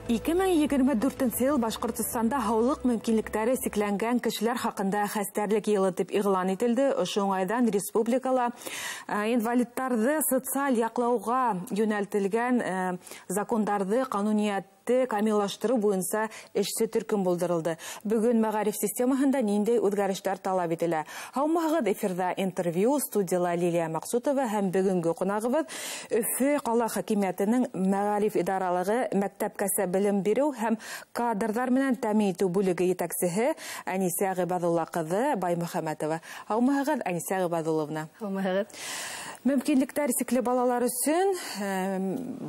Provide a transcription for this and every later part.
2024 йыл Башҡортостанда һаулыҡ мөмкинлектәре сикләнгән кешеләр хаҡында хәстәрлек йылы тип иғлан ителде. Ошо уңайҙан республикала инвалидтарҙы социаль яҡлауға йүнәлтелгән закондарҙы, ҡануниәтте камиллаштырыу буйынса эшсе төркөм булдырылды. Бөгөн мәғариф системаһында ниндәй үҙгәрештәр талап ителә? Һаумыһығыҙ, эфирҙа интервью, студияла Лилия Маҡсутова һәм бөгөнгө ҡунағыбыҙ Өфө ҡала хакимиәтенең мәғариф идаралығы мәктәпкәсә белем биреү һәм кадрҙар менән тәьмин итеү бүлеге етәксеһе Әнисә Ғибаҙулла ҡыҙы Баймөхәмәтова. Һаумыһығыҙ, Әнисә Ғибаҙулловна. Һаумыһығыҙ. Мөмкинлектәр сикле балалар өсөн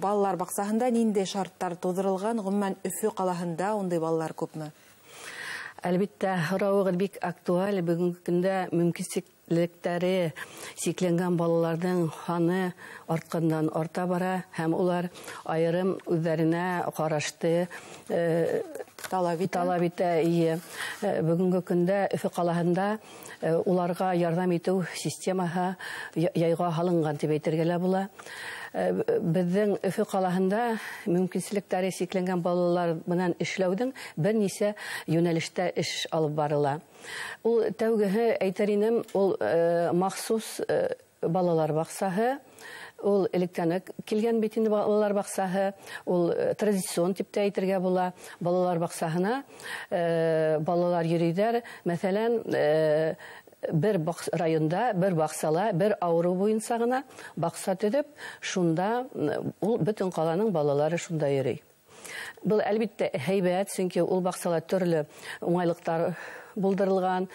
балалар баҡсаһында ниндәй шарттар тыуҙырылған? Ғөмүмән, Өфө ҡалаһында ундай балалар күпме? Әлбиттә, һорауығыҙ бик актуаль. Бөгөнгө көндә мөмкинлектәре сикләнгән балаларҙың һаны артҡандан арта бара, һәм улар айырым үҙҙәренә ҡарашты талап итә. Бөгөнгө көндә Өфө ҡалаһында уларға ярҙам итеү системаһы яйға һалынған тип әйтергә лә була. Беҙҙең Өфө ҡалаһында мөмкинселектәре сикләнгән балалар менән эшләүҙең бер нисә йүнәлештә эш алып барыла. Ул тәүгеһе, әйтер инем, ул махсус балалар баҡсаһы. Ул электән килгән бит инде балалар баҡсаһы, ул традицион тип тә әйтергә була. Балалар баҡсаһына балалар йөрөйҙәр. Мәҫәлән, бер районда, бер баҡсала, бер ауырыу буйынса ғына баҡса төҙөп, шунда ул бөтөн ҡаланың балалары шунда йөрөй. Был әлбиттә һәйбәт, сөнки ул баҡсала төрлө уңайлыҡтар булдырылған,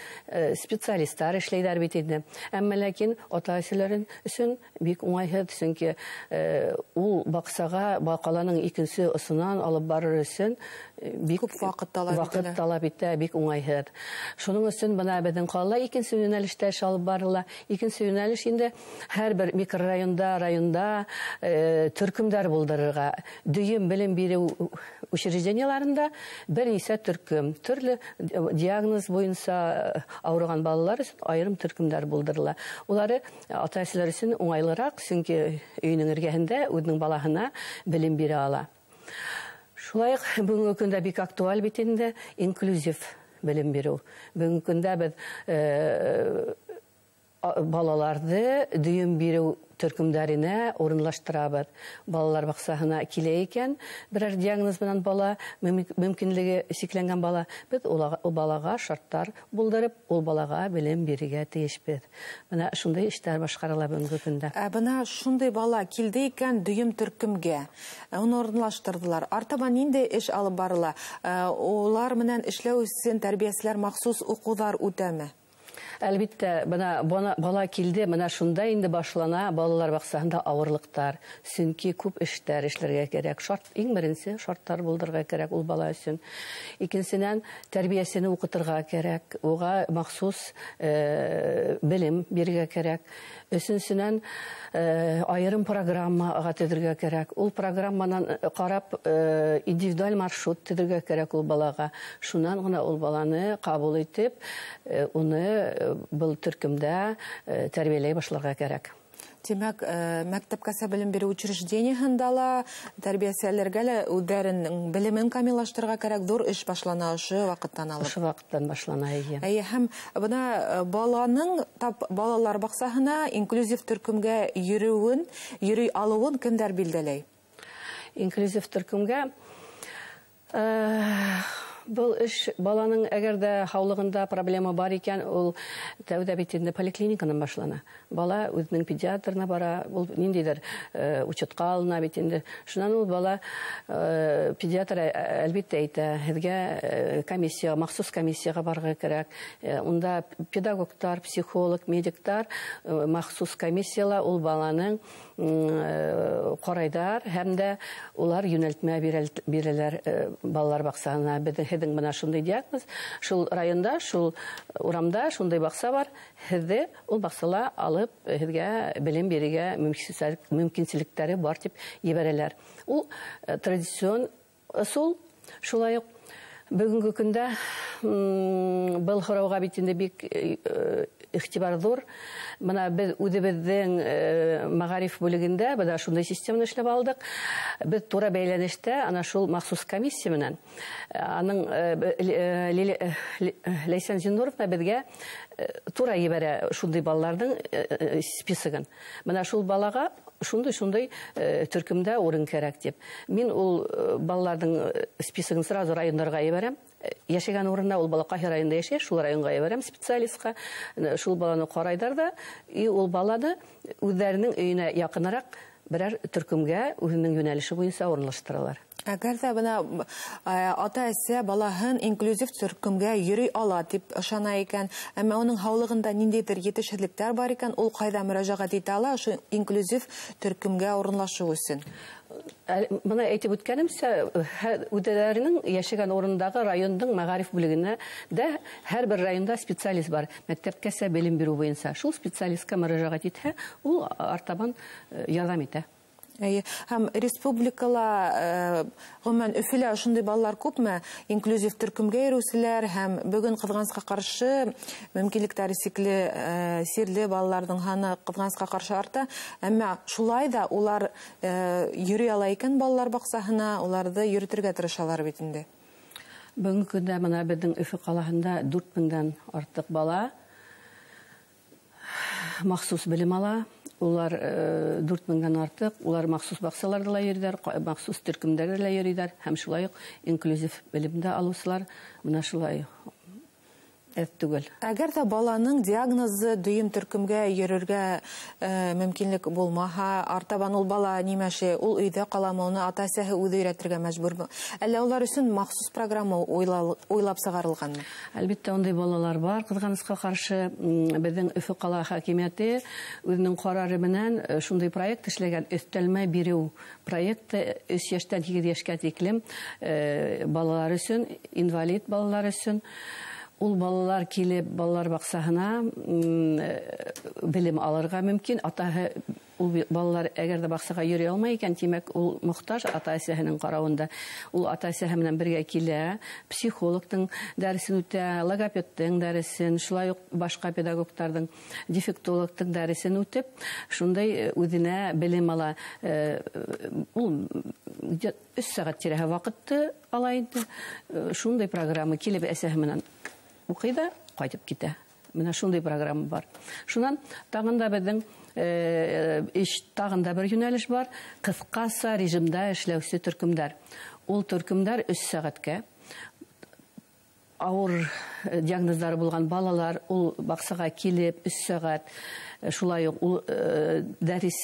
специалисттар эшләйҙәр бит инде. Әммә ләкин ата-әсәләр өсөн бик уңайһыҙ, сөнки ул баҡсаға ҡаланың икенсе осонан алып барыр өсөн бик күп ваҡыт талап итә, бик уңайһыҙ. Шуның өсөн бына беҙҙең ҡалала икенсе йүнәлештә эш алып барыла. Икенсе йүнәлеш инде һәр бер микрорайонда, районда төркөмдәр булдырырға, дөйөм белем биреү учреждениеларында бер нисә төркөм, төрлө диагноз буйынса ауырыған балалар өсөн айырым төркөмдәр булдырыла. Улары ата-әсәләр өсөн уңайлыраҡ, сөнки өйөнөң эргәһендә үҙенең балаһына белем бирә ала. Шулай уҡ бөгөнгө көндә бик актуаль бит инде инклюзив белем биреү. Бөгөнгө көндә беҙ балаларҙы дөйөм биреү төркөмдәренә урынлаштырабыҙ. Балалар баҡсаһына килә икән, берәр диагноз менән бала, мөмкинлеге сикләнгән бала, беҙ ул балаға шарттар булдырып, ул балаға белем бирергә тейешбеҙ. Бына шундай эштәр башҡарыла бөгөнгө көндә. Ә бына шундай бала килде икән дөйөм төркөмгә, уны урынлаштырҙылар. Артабан ниндәй эш алып барыла? Улар менән эшләү өсөн тәрбиәселәр махсус уҡыуҙар үтәме? Әлбиттә, бына бала килде, бына шунда инде башлана балалар баҡсаһында ауырлыҡтар. Сөнки күп эштәр эшләргә кәрәк. Шарт, иң беренсе шарттар булдырырға кәрәк ул бала өсөн. Икенсенән, тәрбиәсене уҡытырға кәрәк, уға махсус белем бирергә кәрәк. Өсөнсөнән, айырым программаға төҙөргә кәрәк. Ул программанан ҡарап индивидуаль маршрут төҙөргә кәрәк ул балаға. Шунан ғына ул баланы ҡабул итеп, уны был төркөмдә тәрбиәләй башларға кәрәк. Тимәк, мәктәпкәсә белем биреү учреждениеһында ла тәрбиәселәргә лә үҙҙәренең белемен камиллаштырырға кәрәк. Ҙур эш башлана ошо ваҡыттан алып. Ошо ваҡыттан башлана, эйе. Эйе, һәм бына баланың тап балалар баҡсаһына инклюзив төркөмгә йөрөүен, йөрөй алыуын кемдәр билдәләй? Инклюзив төркөмгә был эш баланың әгәр дә һаулығында проблема бар икән, ул тәүҙә бит инде поликлиниканан башлана. Бала үҙенең педиатрына бара, ул ниндәйҙер учетҡа алына бит инде. Шунан ул бала педиатр әлбиттә әйтә, һеҙгә комиссия, махсус комиссияға барырға кәрәк. Унда педагогтар, психолог, медиктар махсус комиссияла ул баланың ҡарайҙар һәм дә улар йүнәлтмә бирәләр балалар баҡсаһына. Беҙҙең һеҙҙең бына шундай диагноз, шул районда, шул урамда шундай баҡса бар, һеҙҙе ул баҡсала алып һеҙгә белем бирергә мөмкинселектәре бар тип ебәрәләр. Ул традицион ысул. Шулай уҡ бөгөнгө көндә был һорауға бит инде бик иғтибар ҙур. Бына беҙ үҙебеҙҙең мәғариф бүлегендә бына шундай системаны эшләп алдыҡ. Беҙ тура бәйләнештә ана шул махсус комиссия менән аның Ләйсән Зиннуровна беҙгә тура ебәрә шундай балаларҙың списогын. Бына шул балаға шундай-шундай төркөмдә урын кәрәк тип. Мин ул балаларҙың списогын сразу райондарға ебәрәм. Йәшәгән урында ул бала ҡайһы районда йәшәй, шул районға ебәрәм специалистҡа. Шул баланы ҡарайҙар ҙа, и ул баланы үҙҙәренең өйөнә яҡыныраҡ берәр төркөмгә үҙенең йүнәлеше буйынса урынлаштыралар. Әгәр ҙә бына ата-әсә балаһын инклюзив төркөмгә йөрөй ала тип ышана икән, әммә уның һаулығында ниндәйҙер етешһеҙлектәр бар икән, ул ҡайҙа мөрәжәғәт итә ала ошо инклюзив төркөмгә урынлашыу өсөн? Бына әйтеп үткәнемсә, үҙҙәренең йәшәгән урындағы райондың мәғариф бүлегенә дә һәр бер районда специалист бар. Мәктәпкәсә белем биреү буйынса шул специалистҡа мөрәжәғәт итһә, ул артабан ярҙам итә. Һәм республикала, ғөмүмән, Өфөлә ошондай балалар күпме инклюзив төркөмгә йөрөүселәр һәм бөгөн ҡыҙғанысҡа ҡаршы мөмкинлектәре сикле, сирле балаларҙың һаны ҡыҙғанысҡа ҡаршы арта, әммә шулай ҙа улар йөрөй ала икән балалар баҡсаһына, уларҙы йөрөтөргә тырышалар бит инде. Бөгөнгө көндә бына беҙҙең Өфө ҡалаһында 4000-дән артыҡ бала махсус белем ала. Улар 4000-дән артыҡ, улар махсус баҡсаларҙа ла йөрөйҙәр, махсус төркөмдәрҙә лә йөрөйҙәр һәм шулай уҡ инклюзив белемдә алыусылар бына шулай әҙ түгел. Әгәр ҙә баланың диагнозы дөйөм төркөмгә йөрөргә мөмкинлек булмаһа, артабан ул бала нимәше, ул өйҙә ҡаламы, уны ата-әсәһе үҙе өйрәтергә мәжбүрме? Әллә улар өсөн махсус программа уйлап сығарылғанмы? Әлбиттә, ундай балалар бар. Ҡыҙғанысҡа ҡаршы, беҙҙең Өфө ҡала хакимиәте үҙенең ҡарары менән шундай проект эшләгән, өҫтәлмә биреү проекты 3 йәштән 8 йәшкә тиклем балалар өсөн, инвалид балалар өсөн. Ул балалар килеп балалар баҡсаһына белем алырға мөмкин. Атаһы ул балалар әгәр ҙә баҡсаға йөрөй алмай икән, тимәк, ул мохтаж ата-әсәһенең ҡарауында. Ул ата-әсәһе менән бергә килә, психологтың дәресен үтә, логопедтың дәресен, шулай уҡ башҡа педагогтарҙың, дефектологтың дәресен үтеп, шундай үҙенә белем ала. Ул 3 сәғәт тирәһе ваҡытты ала инде. Шундай программа килеп әсәһе менән уҡый ҙа ҡайтып китә. Бына шундай программа бар. Шунан тағын да беҙҙең эш тағын да бер йүнәлеш бар, ҡыҫҡаса режимда эшләүсе төркөмдәр. Ул төркөмдәр 3 сәғәткә ауыр диагноздары булған балалар ул баҡсаға килеп 3 сәғәт шулай уҡ ул дәрес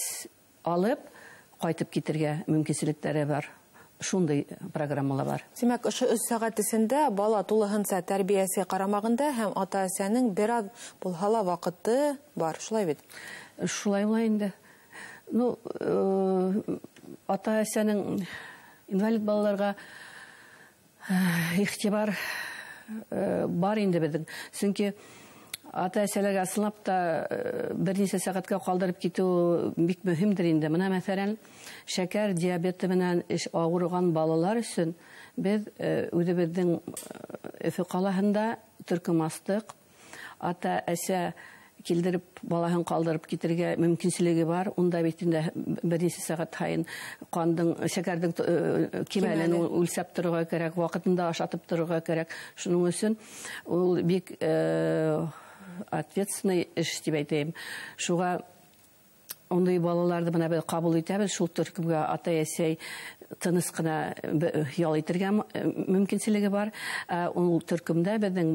алып ҡайтып китергә мөмкинселектәре бар. Шундай программалар бар. Тимәк, ошо 3 сәғәт эсендә бала тулыһынса тәрбиәсе ҡарамағында һәм ата-әсәнең бер аҙ булһа ла ваҡыты бар, шулай бит? Шулай була инде. Ну, ата-әсәнең инвалид балаларға иғтибар бар инде беҙҙең. Сөнки ата-әсәләргә ысынлап та бер нисә сәғәткә ҡалдырып китеү бик мөһимдер инде. Бына мәҫәлән, шәкәр диабеты менән ауырыған балалар өсөн беҙ үҙебеҙҙең Өфө ҡалаһында төркөм астыҡ. Ата-әсә килдереп балаһын ҡалдырып китергә мөмкинселеге бар. Унда бит инде бер нисә сәғәт һайын ҡандың, шәкәрҙең кимәлен үлсәп торорға кәрәк, ваҡытында ашатып торорға кәрәк. Шуның өсөн ул бик ответственный эш тип әйтәйем. Шуға ундай балаларҙы бына беҙ ҡабул итәбеҙ, шул төркөмгә атай-әсәй тыныс ҡына ял итергә мөмкинселеге бар. Ул төркөмдә беҙҙең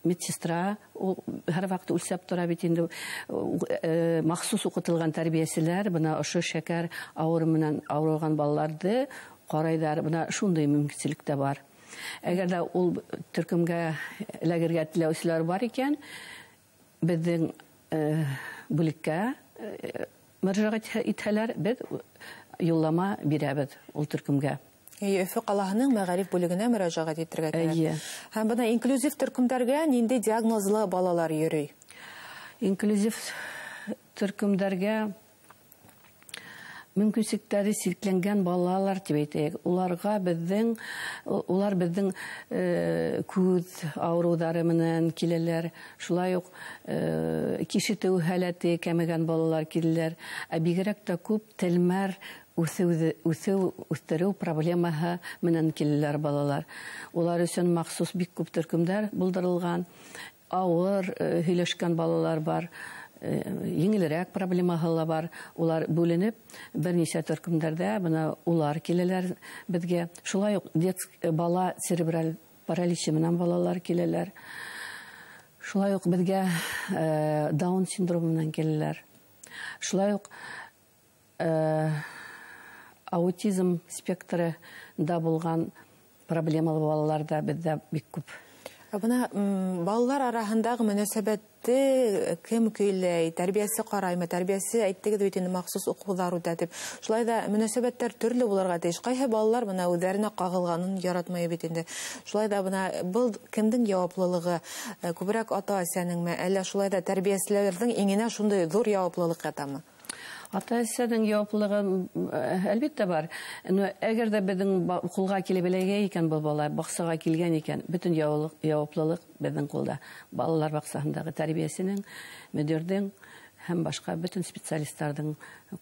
медсестра, ул һәр ваҡыт үлсәп тора бит инде, махсус уҡытылған тәрбиәселәр бына ошо шәкәр ауырыу менән ауырыған балаларҙы ҡарайҙар. Бына шундай мөмкинселек тә бар. Әгәр ҙә ул төркөмгә эләгергә теләүселәр бар икән, беҙҙең бүлеккә мөрәжәғәт итһәләр, беҙ юллама бирәбеҙ ул төркөмгә. Өфө ҡалаһының мәғариф бүлегенә мөрәжәғәт итергә кәрәк. Һәм бына инклюзив төркөмдәргә ниндәй диагнозлы балалар йөрөй? Инклюзив төркөмдәргә Мөмкинлектәре сикләнгән балалар тип әйтәйек. Уларға беҙҙең, улар беҙҙең күҙ ауырыуҙары менән киләләр. Шулай уҡ кишетеү һәләте кәмегән балалар киләләр. Ә бигерәк тә күп телмәр үҫеү, үҫтереү проблемаһы менән киләләр балалар. Улар өсөн махсус бик күп төркөмдәр булдырылған. Ауыр һөйләшкән балалар бар, еңелерәк проблемаһы ла бар. Улар бүленеп бер нисә төркөмдәрҙә бына улар киләләр беҙгә. Шулай уҡ бала церебраль параличы менән балалар киләләр. Шулай уҡ беҙгә Даун синдромы менән киләләр. Шулай уҡ аутизм спектрында булған проблемалы балалар да беҙҙә бик күп. Бына балалар араһындағы мөнәсәбәтте кем көйләй? Тәрбиәсе ҡараймы? Тәрбиәсе әйттегеҙ бит инде, махсус уҡыуҙар үтә тип. Шулай ҙа мөнәсәбәттәр төрлө булырға тейеш. Ҡайһы балалар бына үҙҙәренә ҡағылғанын яратмай бит инде. Шулай ҙа бына был кемдең яуаплылығы? Күберәк ата-әсәнеңме, әллә шулай ҙа тәрбиәселәрҙең иңенә шундай ҙур яуаплылыҡ ятамы? Ата-әсәнең яуаплылығы әлбиттә бар. Но әгәр ҙә беҙҙең ҡулға килеп эләгә икән был бала, баҡсаға килгән икән, бөтөн яуаплылыҡ беҙҙең ҡулда. Балалар баҡсаһындағы тәрбиәсенең, мөдирҙең һәм башҡа бөтөн специалисттарҙың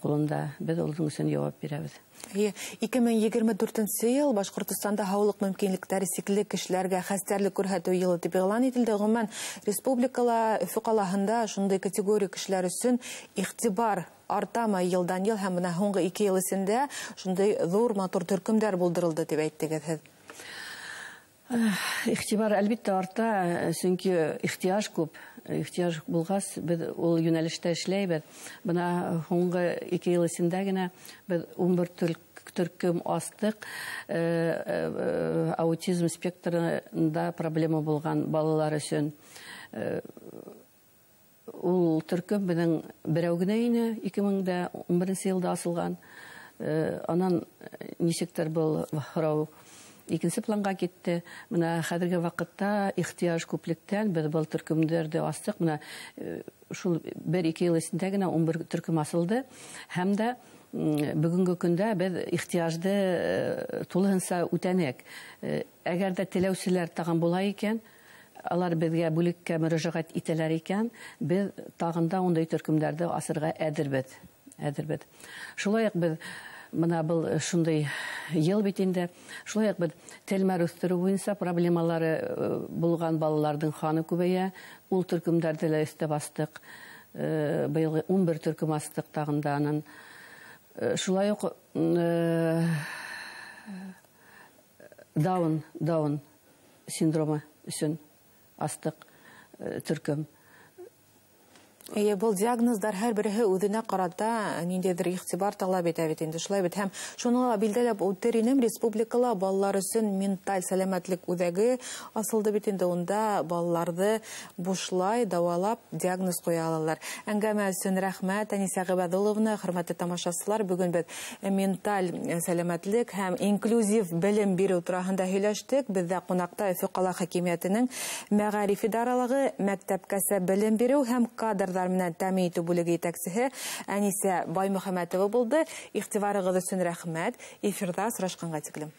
ҡулында. Беҙ уларҙың өсөн яуап бирәбеҙ. 2024 йыл Башҡортостанда һаулыҡ мөмкинлектәре сикле кешеләргә хәстәрлек күрһәтеү йылы тип иғлан ителде. Ғөмүмән, республикала, Өфө ҡалаһында шундай категория кешеләр өсөн иғтибар артамы йылдан йыл, һәм бына һуңғы 2 йыл эсендә шундай ҙур матур төркөмдәр булдырылды тип әйттегеҙ һеҙ. Иғтибар әлбиттә арта, сөнки ихтыяж күп. Ихтыяж булғас, беҙ ул йүнәлештә эшләйбеҙ. Бына һуңғы 2 йыл эсендә генә беҙ 11 төркөм астыҡ. Аутизм спектрында проблема булған балалар өсөн. Ул төркөм беҙҙең берәү генә ине, 2011 йылда асылған. Анан нисектер был һорау икенсе планға китте. Бына хәҙерге ваҡытта ихтыяж күплектән беҙ был төркөмдәрҙе астыҡ. Бына шул 1-2 йыл эсендә генә 11 төркөм асылды. Һәм дә бөгөнгө көндә беҙ ихтыяжды тулыһынса үтәнек. Әгәр дә теләүселәр тағын була икән, алар беҙгә бүлеккә мөрәжәғәт итәләр икән, беҙ тағын да ундай төркөмдәрҙе асырға әҙербеҙ. Әҙербеҙ. Шулай уҡ беҙ бына был шундай йыл бит инде. Шулай уҡ беҙ телмәр үҫтереү буйынса проблемалары булған балаларҙың һаны күбәйә. Ул төркөмдәрҙе лә өҫтәп астыҡ. Быйыл 11 төркөм астыҡ тағын да анан. Шулай уҡ Даун синдромы өсөн астыҡ төркөм. Эйе, был диагноздар һәр береһе үҙенә ҡарата ниндәйҙер иғтибар талап итә бит инде, шулай бит. Һәм шуны ла билдәләп үтер инем, республикала балалар өсөн менталь сәләмәтлек үҙәге асылды бит инде, унда балаларҙы бушлай дауалап диагноз ҡуя алалар. Әңгәмә өсөн рәхмәт, Әнисә Ғибәҙулловна. Хөрмәтле тамашасылар, бөгөн беҙ менталь сәләмәтлек һәм инклюзив белем биреү тураһында һөйләштек. Беҙҙә ҡунаҡта Өфө ҡала хакимиәтенең мәғариф идаралығы, мәктәпкәсә белем биреү һәм кадрҙар менән тәьмин итеү бүлеге етәксеһе Әнисә Баймөхәмәтова булды. Иғтибарығыҙ өсөн рәхмәт. Эфирҙа осрашҡанға тиклем.